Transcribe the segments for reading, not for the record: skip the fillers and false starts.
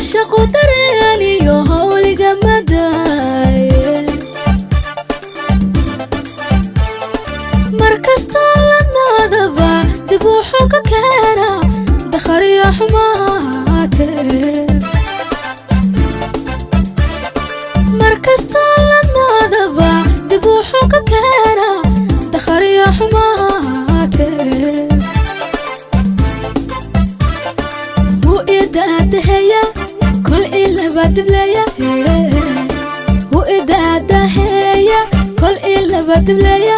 Caashaqu dareeniyo hawliga madaaye. Mar kastoo la naadaba dib wuxuu ka keenaa dakhariyo xumaate. Mar kastoo la naadaba dib wuxuu ka keenaa dakhariyo xumaate. Wuu idaadaheya kol ilaba dibleya, wuu idaadaheya kol ilaba dibleya.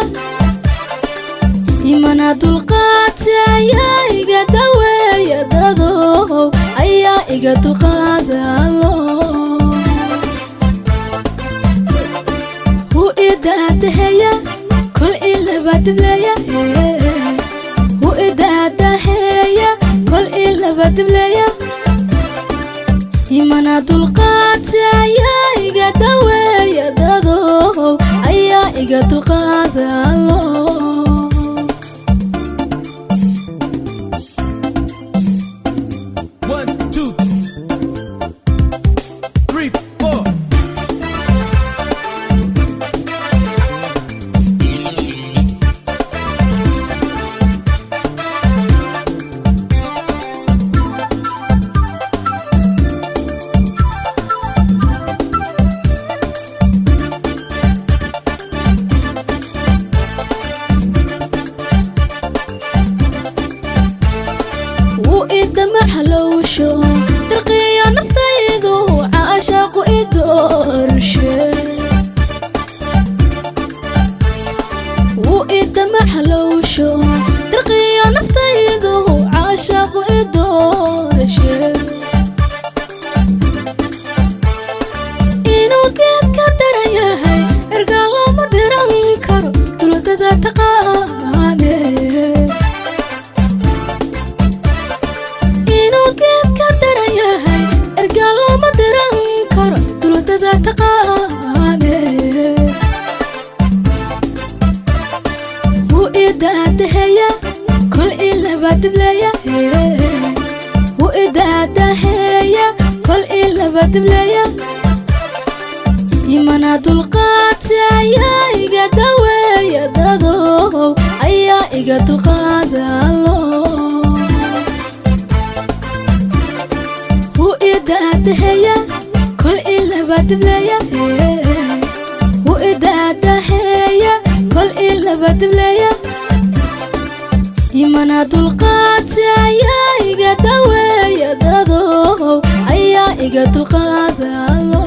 Imana dulqaata ayaa iga daweeya dadow, ayaa iga dulqaadalo. Wuu idaadaheya kol ilaba dibleya, wuu idaadaheya kol ilaba dibleya. Imana dulqaata ayaa iga daweeya dadow, ayaa iga dulqaadalo. 1, 2, 3, 4. Wuu idamaxlowsho dirqiyo naftaydu caashaaqu idoorshe. Wuu idamaxlowsho dirqiyo naftaydu caashaaqu idoorshe. Inuu geed ka daran yahay ergaa lama diran karo dowladada taqaane. Inuu geed ka daran yahay ergaa lama diran karo dowladada taqaane. Wuu idaadaheya kol ilaba dibleya, wuu idaadaheya kol ilaba dibleya. Imana dulqaata ayaa iga daweeya dadow, ayaa iga dulqaadalo. Wuu idaadaheya kol ilaba dibleya, wuu idaadaheya kol ilaba dibleya. Imana dulqaata ayaa iga daweeya dadow, ayaa iga dulqaadalo.